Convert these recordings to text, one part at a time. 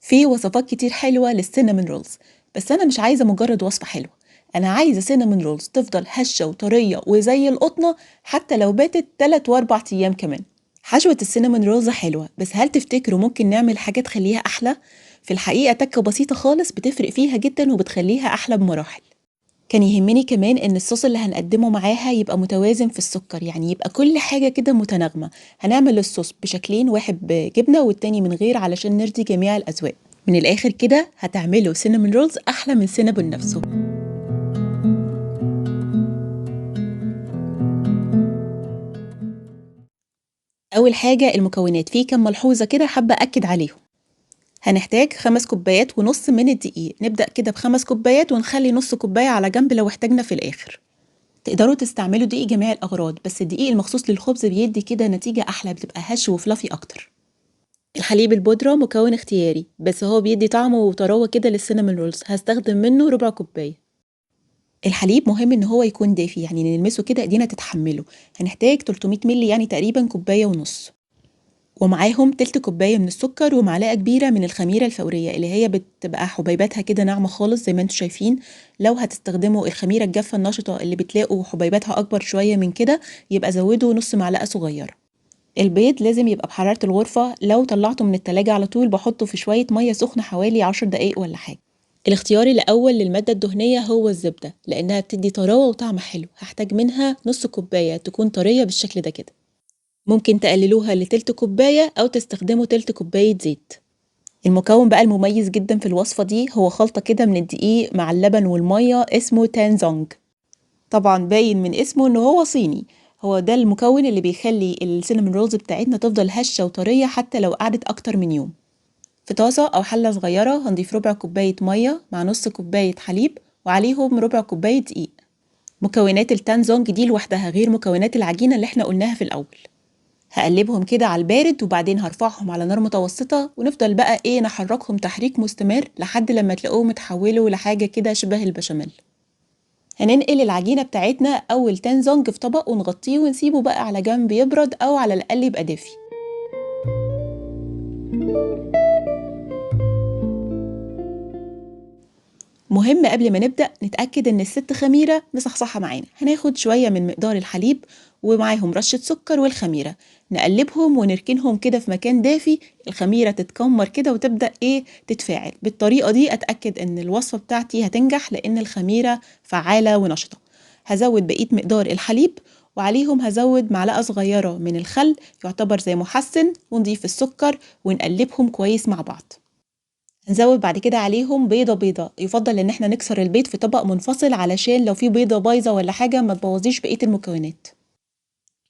في وصفات كتير حلوة لل cinnamon rolls، بس أنا مش عايزة مجرد وصفة حلوة، أنا عايزة cinnamon rolls تفضل هشة وطرية وزي القطنة حتى لو باتت 3 و4 أيام كمان. حشوة ال cinnamon rolls حلوة، بس هل تفتكروا ممكن نعمل حاجة تخليها أحلى؟ في الحقيقة تكة بسيطة خالص بتفرق فيها جدا وبتخليها أحلى بمراحل. كان يهمني كمان إن الصوص اللي هنقدمه معاها يبقى متوازن في السكر، يعني يبقى كل حاجة كده متناغمة. هنعمل الصوص بشكلين، واحد بجبنة والتاني من غير، علشان نرضي جميع الأذواق. من الآخر كده هتعملوا cinnamon rolls أحلى من سينابون نفسه. أول حاجة المكونات، في كام ملحوظة كده حابة أكد عليهم. هنحتاج 5 كوبايات ونص من الدقيق، نبدأ كده ب5 كوبايات ونخلي نص كوباية على جنب لو احتاجنا في الآخر. تقدروا تستعملوا دقيق جميع الأغراض، بس الدقيق المخصوص للخبز بيدي كده نتيجة أحلى، بتبقى هش وفلافي أكتر. الحليب البودرة مكون اختياري، بس هو بيدي طعم وطراوة كده لل cinnamon rolls، هستخدم منه ربع كوباية. الحليب مهم إن هو يكون دافي، يعني نلمسه كده إيدينا تتحمله. هنحتاج 300 مللي، يعني تقريبا كوباية ونص، ومعاهم تلت كوباية من السكر ومعلقة كبيرة من الخميرة الفورية اللي هي بتبقى حبيباتها كده ناعمة خالص زي ما انتم شايفين. لو هتستخدموا الخميرة الجافة النشطة اللي بتلاقوا حبيباتها أكبر شوية من كده يبقى زودوا نص معلقة صغيرة. البيض لازم يبقى بحرارة الغرفة، لو طلعته من التلاجة على طول بحطه في شوية مية سخنة حوالي 10 دقايق ولا حاجة. الاختيار الأول للمادة الدهنية هو الزبدة، لأنها بتدي طراوة وطعم حلو. هحتاج منها نص كوباية تكون طرية بالشكل ده كده. ممكن تقللوها لتلت كوباية أو تستخدموا تلت كوباية زيت. المكون بقى المميز جدا في الوصفة دي هو خلطة كده من الدقيق مع اللبن والمية اسمه تانزونج. طبعا باين من اسمه إن هو صيني. هو ده المكون اللي بيخلي ال cinnamon rolls بتاعتنا تفضل هشة وطرية حتى لو قعدت أكتر من يوم. في طاسة أو حلة صغيرة هنضيف ربع كوباية مية مع نص كوباية حليب وعليهم ربع كوباية دقيق. مكونات التانزونج دي لوحدها غير مكونات العجينة اللي احنا قلناها في الأول. هقلبهم كده على البارد وبعدين هرفعهم على نار متوسطة، ونفضل بقى نحركهم تحريك مستمر لحد لما تلاقوهم اتحولوا لحاجة كده شبه البشاميل. هننقل العجينة بتاعتنا أو التانزونج في طبق ونغطيه ونسيبه بقى على جنب يبرد أو على الأقل يبقى دافي. مهم قبل ما نبدأ نتأكد إن الست خميرة مصحصحة معانا. هناخد شوية من مقدار الحليب ومعاهم رشة سكر والخميرة، نقلبهم ونركنهم كده في مكان دافي، الخميرة تتكمر كده وتبدأ تتفاعل. بالطريقة دي أتأكد إن الوصفة بتاعتي هتنجح لأن الخميرة فعالة ونشطة. هزود بقية مقدار الحليب وعليهم هزود معلقة صغيرة من الخل يعتبر زي محسن، ونضيف السكر ونقلبهم كويس مع بعض. هنزود بعد كده عليهم بيضة بيضة، يفضل ان احنا نكسر البيض في طبق منفصل علشان لو في بيضة بايظة ولا حاجة ما تبوظيش بقية المكونات.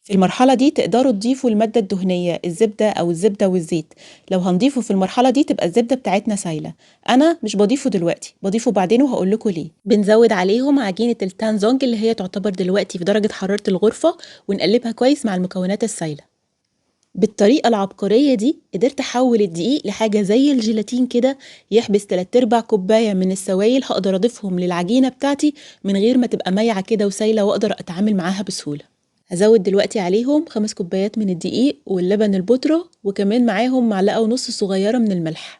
في المرحلة دي تقدروا تضيفوا المادة الدهنية الزبدة أو الزبدة والزيت. لو هنضيفه في المرحلة دي تبقى الزبدة بتاعتنا سايلة. أنا مش بضيفه دلوقتي، بضيفه بعدين وهقول لكم ليه. بنزود عليهم عجينة التانزونج اللي هي تعتبر دلوقتي في درجة حرارة الغرفة، ونقلبها كويس مع المكونات السايلة. بالطريقة العبقرية دي قدرت أحول الدقيق لحاجة زي الجيلاتين كده، يحبس 3/4 كوباية من السوائل هقدر أضيفهم للعجينة بتاعتي من غير ما تبقى مايعة كده وسايلة، وأقدر أتعامل معاها بسهولة. هزود دلوقتي عليهم 5 كوبايات من الدقيق واللبن البودرة، وكمان معاهم معلقة ونص صغيرة من الملح.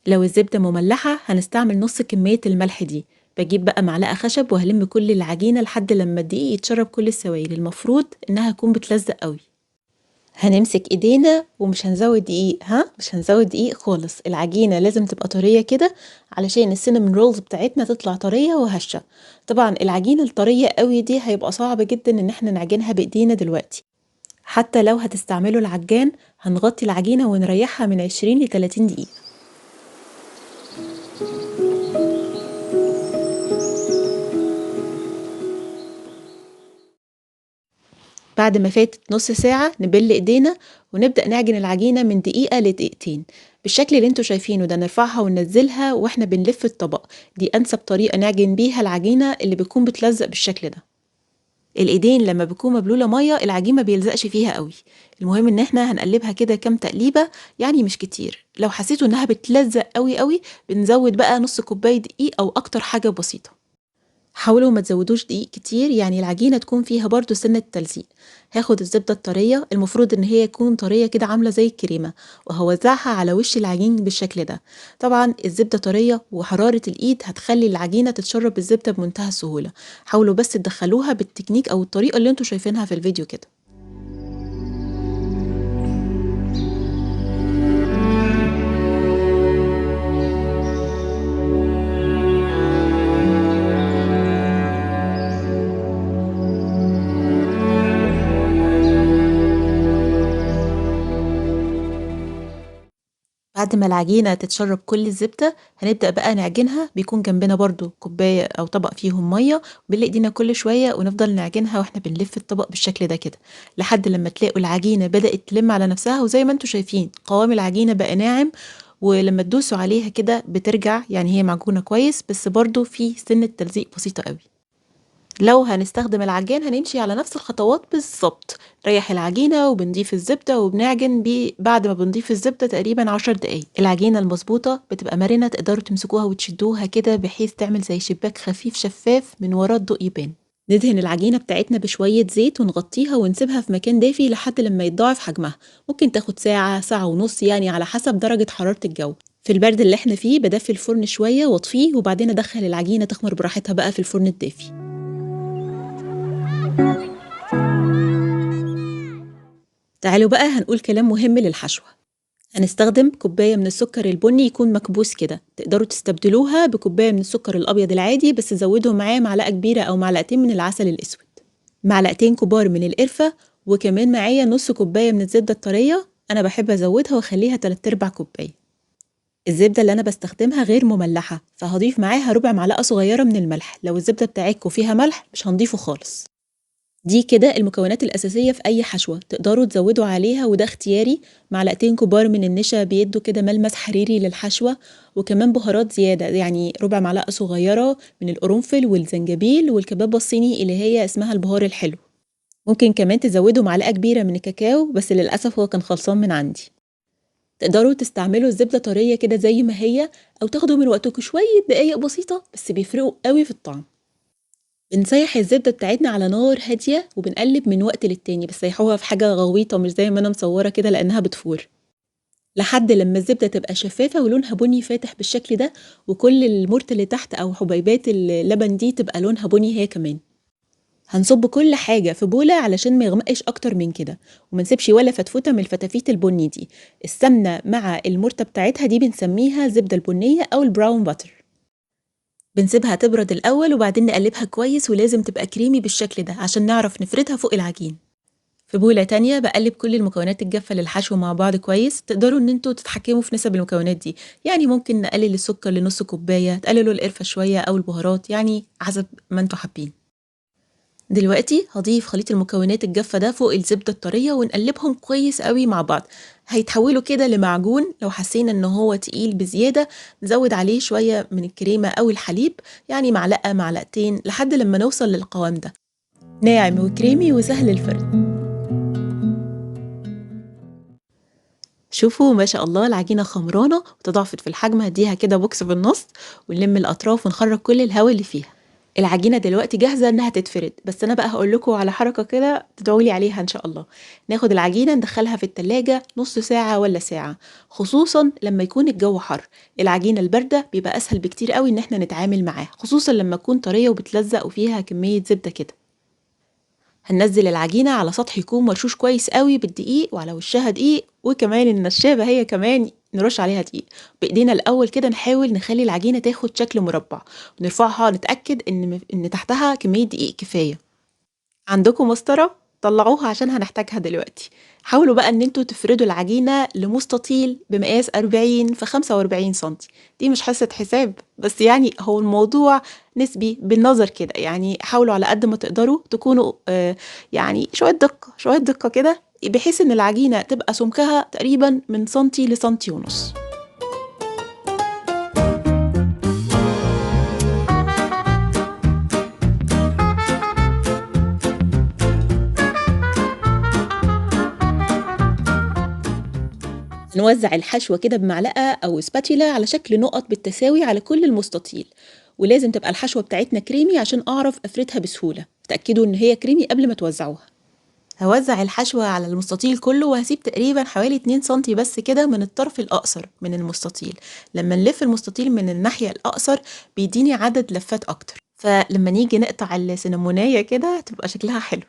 لو الزبدة مملحة هنستعمل نص كمية الملح دي. بجيب بقى معلقة خشب وهلم كل العجينة لحد لما الدقيق يتشرب كل السوائل، المفروض إنها تكون بتلزق قوي. هنمسك ايدينا ومش هنزود دقيق، مش هنزود دقيق خالص. العجينة لازم تبقى طرية كده علشان ال cinnamon rolls بتاعتنا تطلع طرية وهشة. طبعا العجينة الطرية قوي دي هيبقى صعب جدا ان احنا نعجنها بايدينا دلوقتي، حتى لو هتستعملوا العجان هنغطي العجينة ونريحها من 20 ل 30 دقيقة. بعد ما فاتت نص ساعة نبل ايدينا ونبدأ نعجن العجينة من دقيقة لدقيقتين بالشكل اللي انتوا شايفينه ده. نرفعها وننزلها واحنا بنلف الطبق. دي انسب طريقة نعجن بيها العجينة اللي بتكون بتلزق بالشكل ده. الايدين لما بتكون مبلولة مية العجين ما بيلزقش فيها قوي. المهم ان احنا هنقلبها كده كام تقليبة، يعني مش كتير. لو حسيتوا انها بتلزق قوي قوي بنزود بقى نص كوباية دقيق او اكتر حاجة بسيطة. حاولوا ما تزودوش دقيق كتير، يعني العجينة تكون فيها برضو سنة تلزيق. هاخد الزبدة الطرية، المفروض ان هي تكون طرية كده عاملة زي الكريمة، وهوزعها على وش العجين بالشكل ده. طبعا الزبدة طرية وحرارة الايد هتخلي العجينة تتشرب الزبدة بمنتهى السهولة. حاولوا بس تدخلوها بالتكنيك او الطريقة اللي انتوا شايفينها في الفيديو كده. بعد ما العجينة تتشرب كل الزبدة هنبدأ بقى نعجنها. بيكون جنبنا برضو كوباية أو طبق فيهم مية، بنبل إيدينا كل شوية ونفضل نعجنها واحنا بنلف الطبق بالشكل ده كده لحد لما تلاقوا العجينة بدأت تلم على نفسها. وزي ما انتوا شايفين قوام العجينة بقى ناعم، ولما تدوسوا عليها كده بترجع، يعني هي معجونة كويس بس برضو في سنة تلزيق بسيطة قوي. لو هنستخدم العجان هنمشي على نفس الخطوات بالظبط. ريح العجينة وبنضيف الزبدة وبنعجن بعد ما بنضيف الزبدة تقريبا 10 دقايق. العجينة المظبوطة بتبقى مرنة، تقدروا تمسكوها وتشدوها كده بحيث تعمل زي شباك خفيف شفاف من وراه الضوء يبان. ندهن العجينة بتاعتنا بشوية زيت ونغطيها ونسيبها في مكان دافي لحد لما يتضاعف حجمها. ممكن تاخد ساعة، ساعة ونص، يعني على حسب درجة حرارة الجو. في البرد اللي احنا فيه بدفي الفرن شوية واطفيه، وبعدين ادخل العجينة تخمر براحتها بقى في الفرن الدافي. تعالوا بقى هنقول كلام مهم للحشوة. هنستخدم كوباية من السكر البني يكون مكبوس كده، تقدروا تستبدلوها بكوباية من السكر الأبيض العادي، بس زودوا معاه معلقة كبيرة أو معلقتين من العسل الأسود، معلقتين كبار من القرفة، وكمان معايا نص كوباية من الزبدة الطرية، أنا بحب أزودها وأخليها 3/4 كوباية. الزبدة اللي أنا بستخدمها غير مملحة، فهضيف معاها ربع معلقة صغيرة من الملح. لو الزبدة بتاعتكم فيها ملح مش هنضيفه خالص. دي كده المكونات الأساسية في أي حشوة، تقدروا تزودوا عليها وده اختياري. معلقتين كبار من النشا بيدوا كده ملمس حريري للحشوة، وكمان بهارات زيادة، يعني ربع معلقة صغيرة من القرنفل والزنجبيل والكبابة الصيني اللي هي اسمها البهار الحلو. ممكن كمان تزودوا معلقة كبيرة من الكاكاو، بس للأسف هو كان خلصان من عندي. تقدروا تستعملوا الزبدة طرية كده زي ما هي، أو تاخدوا من وقتكم شوية دقايق بسيطة، بس بيفرقوا قوي في الطعم. بنسيح الزبدة بتاعتنا على نار هادية وبنقلب من وقت للتاني، بس سيحوها في حاجة غويطة مش زي ما أنا مصورة كده لأنها بتفور، لحد لما الزبدة تبقى شفافة ولونها بني فاتح بالشكل ده، وكل المرت اللي تحت أو حبيبات اللبن دي تبقى لونها بني هي كمان. هنصب كل حاجة في بولة علشان ما يغمقش أكتر من كده، وما نسيبش ولا فتفوتة من الفتافيت البني دي. السمنة مع المرتة بتاعتها دي بنسميها زبدة البنية أو ال brown butter. بنسيبها تبرد الأول وبعدين نقلبها كويس، ولازم تبقى كريمي بالشكل ده عشان نعرف نفردها فوق العجين. في بولة تانية بقلب كل المكونات الجافة للحشو مع بعض كويس. تقدروا ان انتوا تتحكموا في نسب المكونات دي، يعني ممكن نقلل السكر لنص كوباية، تقللوا القرفة شوية أو البهارات، يعني حسب ما انتوا حابين. دلوقتي هضيف خليط المكونات الجافة ده فوق الزبدة الطرية ونقلبهم كويس قوي مع بعض. هيتحولوا كده لمعجون. لو حسينا ان هو تقيل بزيادة نزود عليه شوية من الكريمة او الحليب، يعني معلقة معلقتين لحد لما نوصل للقوام ده، ناعم وكريمي وسهل الفرد. شوفوا ما شاء الله العجينة خمرانة وتضاعفت في الحجم. هديها كده بوكس في النص ونلم الأطراف ونخرج كل الهواء اللي فيها. العجينة دلوقتي جاهزة انها تتفرد، بس انا بقى هقول لكم على حركة كده تدعوا لي عليها ان شاء الله. ناخد العجينة ندخلها في التلاجة نص ساعة ولا ساعة، خصوصا لما يكون الجو حر. العجينة الباردة بيبقى اسهل بكتير قوي ان احنا نتعامل معاها، خصوصا لما تكون طرية وبتلزق وفيها كمية زبدة كده. هننزل العجينة على سطح يكون مرشوش كويس قوي بالدقيق، وعلى وشها دقيق، وكمان النشابة هي كمان نرش عليها دقيق بايدينا الاول كده. نحاول نخلي العجينة تاخد شكل مربع، ونرفعها نتاكد ان تحتها كمية دقيق كفاية. عندكم مسطرة؟ طلعوها عشان هنحتاجها دلوقتي. حاولوا بقى ان انتوا تفردوا العجينة لمستطيل بمقاس 40 في 45 سنتي. دي مش حصة حساب، بس يعني هو الموضوع نسبي بالنظر كده، يعني حاولوا على قد ما تقدروا تكونوا يعني شوية دقه شوية دقه كده، بحيث ان العجينة تبقى سمكها تقريبا من سنتي لسنتي ونص. نوزع الحشوة كده بمعلقة أو سباتيلا على شكل نقط بالتساوي على كل المستطيل، ولازم تبقى الحشوة بتاعتنا كريمي عشان أعرف أفردها بسهولة. تأكدوا إن هي كريمي قبل ما توزعوها. هوزع الحشوة على المستطيل كله، وهسيب تقريبا حوالي 2 سنتي بس كده من الطرف الأقصر من المستطيل. لما نلف المستطيل من الناحية الأقصر بيديني عدد لفات أكتر، فلما نيجي نقطع السيناموناية كده تبقى شكلها حلو.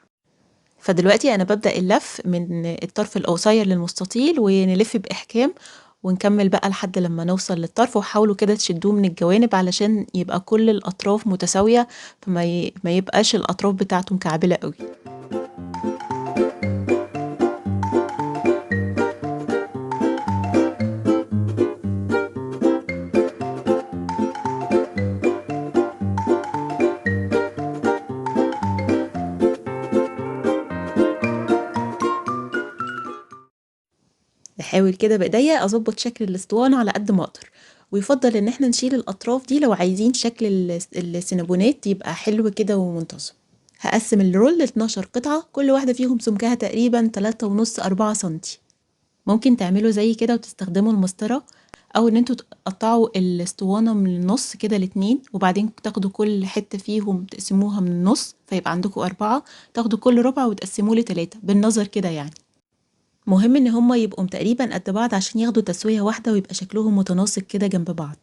فدلوقتي أنا ببدأ اللف من الطرف القصير للمستطيل، ونلف بإحكام ونكمل بقى لحد لما نوصل للطرف. وحاولوا كده تشدوه من الجوانب علشان يبقى كل الأطراف متساوية، فما ما يبقاش الأطراف بتاعته مكعبلة قوي. بحاول كده بايديا اظبط شكل الاسطوانة على قد ما اقدر، ويفضل ان احنا نشيل الاطراف دي لو عايزين شكل السينابونات يبقى حلو كده ومنتظم. هقسم ال roll ل 12 قطعه، كل واحدة فيهم سمكها تقريبا 3.5 4 سنتي. ممكن تعملوا زي كده وتستخدموا المسطره، او ان انتوا تقطعوا الاسطوانة من النص كده لاتنين، وبعدين تاخدوا كل حتة فيهم تقسموها من النص فيبقى عندكم 4، تاخدوا كل ربع وتقسموه ل3 بالنظر كده يعني. مهم ان هما يبقوا تقريبا قد بعض عشان ياخدوا تسوية واحدة ويبقى شكلهم متناسق كده جنب بعض.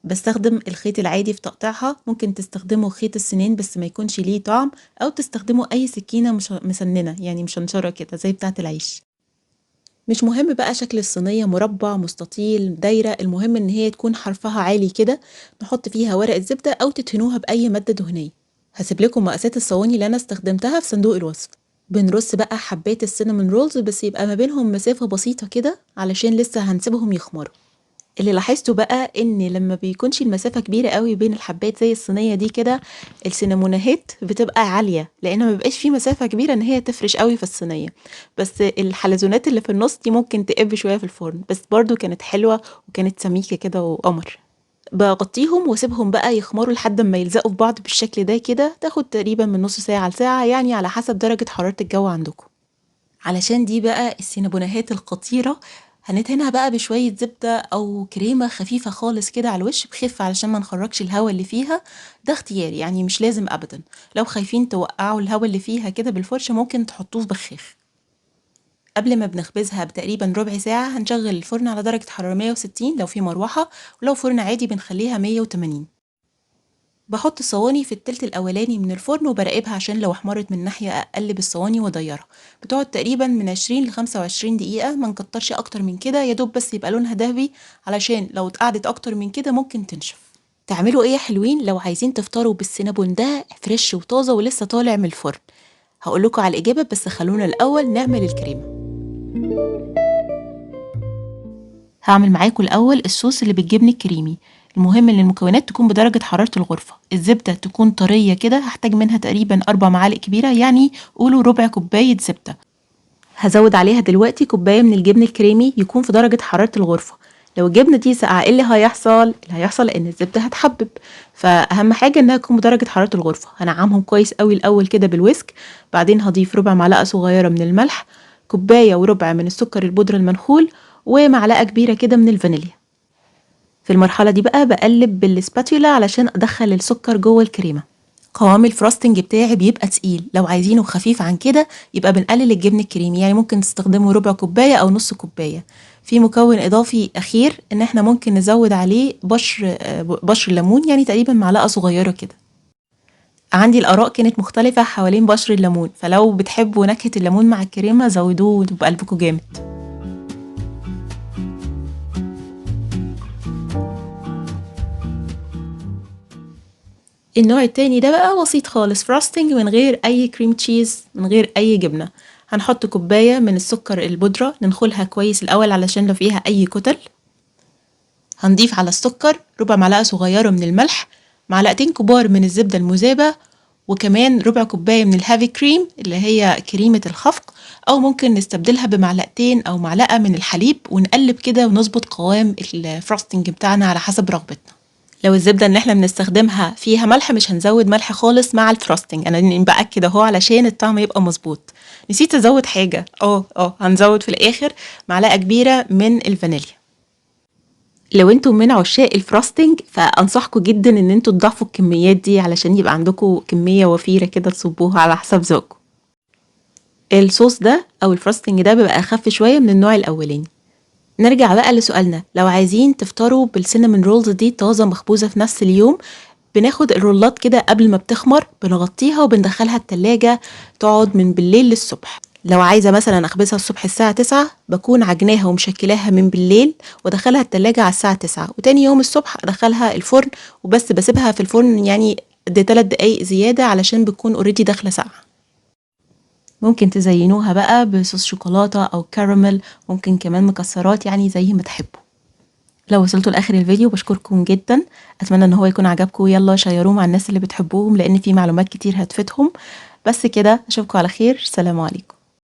بستخدم الخيط العادي في تقطيعها، ممكن تستخدموا خيط السنين بس ما يكونش ليه طعم، او تستخدموا اي سكينة مش مسننة يعني مشنشرة كده زي بتاعة العيش. مش مهم بقى شكل الصينية مربع مستطيل دايرة، المهم ان هي تكون حرفها عالي كده. نحط فيها ورقة زبدة او تدهنوها بأي مادة دهنية. هسيب لكم مقاسات الصواني اللي انا استخدمتها في صندوق الوصف. بنرص بقى حبات ال cinnamon rolls، بس يبقى ما بينهم مسافة بسيطة كده علشان لسه هنسيبهم يخمروا. اللي لاحظته بقى ان لما بيكونش المسافة كبيرة قوي بين الحبات زي الصينية دي كده، السينامونات بتبقى عالية لان ما بيبقاش في مسافة كبيرة ان هي تفرش قوي في الصينية. بس الحلزونات اللي في النص دي ممكن تقب شوية في الفرن، بس برضو كانت حلوة وكانت سميكة كده وقمر. بغطيهم واسيبهم بقى يخمروا لحد ما يلزقوا في بعض بالشكل ده كده، تاخد تقريبا من نص ساعة لساعة يعني على حسب درجة حرارة الجو عندكم. علشان دي بقى السينابونات الخطيرة، هندهنها بقى بشوية زبدة أو كريمة خفيفة خالص كده على الوش بخفة علشان ما نخرجش الهواء اللي فيها. ده اختياري يعني مش لازم أبدا، لو خايفين توقعوا الهواء اللي فيها كده بالفرشة ممكن تحطوه في بخاخ. قبل ما بنخبزها بتقريبا ربع ساعة هنشغل الفرن على درجة حرارة 160 لو في مروحة، ولو فرن عادي بنخليها 180. بحط الصواني في التلت الأولاني من الفرن وبراقبها عشان لو احمرت من ناحية أقلب الصواني وأديرها. بتقعد تقريبا من 20 ل 25 دقيقة، ما نكترش أكتر من كده، يا دوب بس يبقى لونها ذهبي علشان لو اتقعدت أكتر من كده ممكن تنشف. تعملوا إيه يا حلوين لو عايزين تفطروا بالسينابون ده fresh وطازة ولسه طالع من الفرن؟ هقول لكم على الإجابة، بس خلونا الأول نعمل الكريمة. هعمل معاكم الأول الصوص اللي بالجبن الكريمي. المهم ان المكونات تكون بدرجة حرارة الغرفة، الزبدة تكون طرية كده، هحتاج منها تقريبا 4 معالق كبيرة يعني قولوا ربع كوباية زبدة. هزود عليها دلوقتي كوباية من الجبن الكريمي يكون في درجة حرارة الغرفة. لو الجبنة دي ساقعة ايه اللي هيحصل؟ اللي هيحصل ان الزبدة هتحبب، فأهم حاجة انها تكون بدرجة حرارة الغرفة. هنعمهم كويس قوي الأول كده بال whisk، بعدين هضيف ربع معلقة صغيرة من الملح، كوباية وربع من السكر البودرة المنخول، ومعلقة كبيرة كده من الفانيليا. في المرحلة دي بقى بقلب بال spatula علشان أدخل السكر جوه الكريمة. قوام ال frosting بتاعي بيبقى تقيل، لو عايزينه خفيف عن كده يبقى بنقلل الجبن الكريمي، يعني ممكن تستخدموا ربع كوباية أو نص كوباية. في مكون إضافي أخير إن إحنا ممكن نزود عليه بشر ليمون، يعني تقريبا معلقة صغيرة كده. عندي الآراء كانت مختلفة حوالين بشر الليمون، فلو بتحبوا نكهة الليمون مع الكريمة زودوه وتبقى قلبكم جامد. النوع التاني ده بقى بسيط خالص، frosting من غير أي cream cheese، من غير أي جبنة. هنحط كوباية من السكر البودرة، ننخلها كويس الأول علشان لو فيها أي كتل. هنضيف على السكر ربع معلقة صغيرة من الملح، معلقتين كبار من الزبدة المذابة، وكمان ربع كوباية من ال heavy cream اللي هي كريمة الخفق، أو ممكن نستبدلها بمعلقتين أو معلقة من الحليب، ونقلب كده ونظبط قوام ال frosting بتاعنا على حسب رغبتنا. لو الزبدة اللي احنا بنستخدمها فيها ملح مش هنزود ملح خالص مع ال frosting، انا بأكد اهو علشان الطعم يبقى مظبوط. نسيت ازود حاجة، هنزود في الاخر معلقة كبيرة من الفانيليا. لو انتم من عشاق ال frosting فأنصحكم جدا ان انتوا تضاعفوا الكميات دي علشان يبقى عندكم كمية وفيرة كده تصبوها على حسب ذوقكم. الصوص ده او ال frosting ده بيبقى اخف شوية من النوع الاولاني. نرجع بقى لسؤالنا، لو عايزين تفطروا بال cinnamon rolls دي طازة مخبوزة في نفس اليوم، بناخد الرولات كده قبل ما بتخمر بنغطيها وبندخلها التلاجة تقعد من بالليل للصبح. لو عايزة مثلا اخبزها الصبح الساعة 9 بكون عجناها ومشكلاها من بالليل وادخلها التلاجة على الساعة 9، وتاني يوم الصبح ادخلها الفرن، وبس بسيبها في الفرن يعني 3 دقايق زيادة علشان بتكون already داخلة ساقعة. ممكن تزينوها بقى بصوص شوكولاتة او كراميل، ممكن كمان مكسرات، يعني زي ما تحبوا. لو وصلتوا لاخر الفيديو بشكركم جدا، اتمنى ان هو يكون عجبكم. يلا شيروه مع الناس اللي بتحبوهم لان في معلومات كتير هتفيدهم. بس كده، اشوفكم على خير، سلام عليكم.